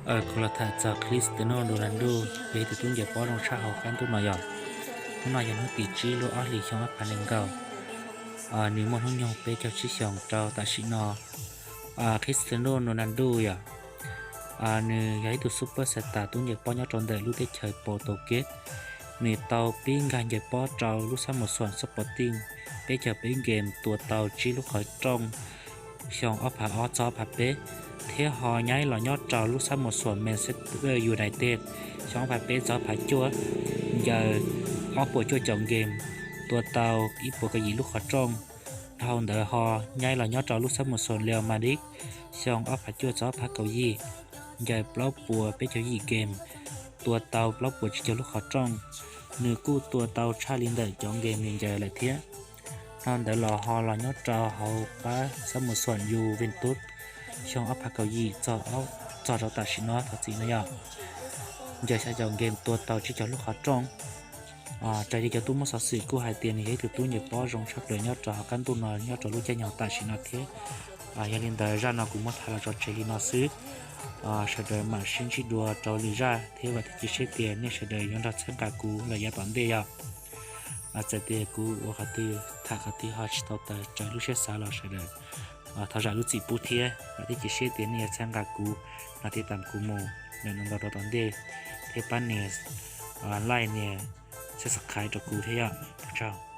Kuv los tham txog Cristiano Ronaldo, yog ib tug tub ncaws pob zoo tshaj hauv qab ntuj no yog. Hnub no yog hnub tim tsib lub ob hlis xyoo ob phav nees nkaum. Nws muaj hnub nyoog peb caug tsib xyoos rau tam sim no. Cristiano Ronaldo yog, nws yog ib tug super star tub ncaws pob nyob rau ntawm lub teb chaws Portuguese. Nws tau pib nkag ncaws pob rau lub xab mus xuam Sporting peb caug peb game tua tau tsib lub qhov rooj xyoo ob phav ob txog ob phav peb, thiab ho nyaib los nyob rau lub xab mus xuam Manchester United xyoo ob phav peb txog ob phav cuaj, ncaws ob puas cuaj caum game, tua tau ib puas kaum yim lub qhov rooj. Dhau ntawd ho nyaib los nyob rau lub xab mus xuam Real Madrid xyoo ob phav cuaj txog ob phav kaum yim, ncaws plaub puas peb caug yim game, tua tau plaub puas tsib caug lub qhov rooj. Nws kuj tua tau tshaj li ntawm cov game nws ncaws lawm thiab. Dhau ntawd los ho los nyob rau hauv pab xab mus xuam Juventus xyoo ob phav kaum yim txog rau tam sim no thov txim no yog, ncaws xya caum game tua tau tsib caug lub qhov rooj. Raws li cov tub muab xov xwm kuj hais tias nws yog ib tug tub ncaws pob zoo tshaj plaws nyob rau hauv qab ntuj no nyob rau lub caij nyoog tam sim no thiab. Yog li ntawd zaj no kuv muab tham los tso tseg li no xwb. Sawv daws mam sib ntsib dua rau lwm zaj thiab vam thiab cia siab tias nej sawv daws yuav nrog txhawb nqa kuv los yav tom ntej yog. Txawm tias kuv ua qhov twg tham qhov twg ho tsis tau tas raws lub siab xav los sawv daws thov zam lub txim pub thiab vam thiab cia siab tias nej yuav txhawb nqa kuv, nrog tij tam kuv mus ntau ntau rau tom ntej, thiab pab nias like nias subscribe rau kuv thiab yog. Ua tsaug.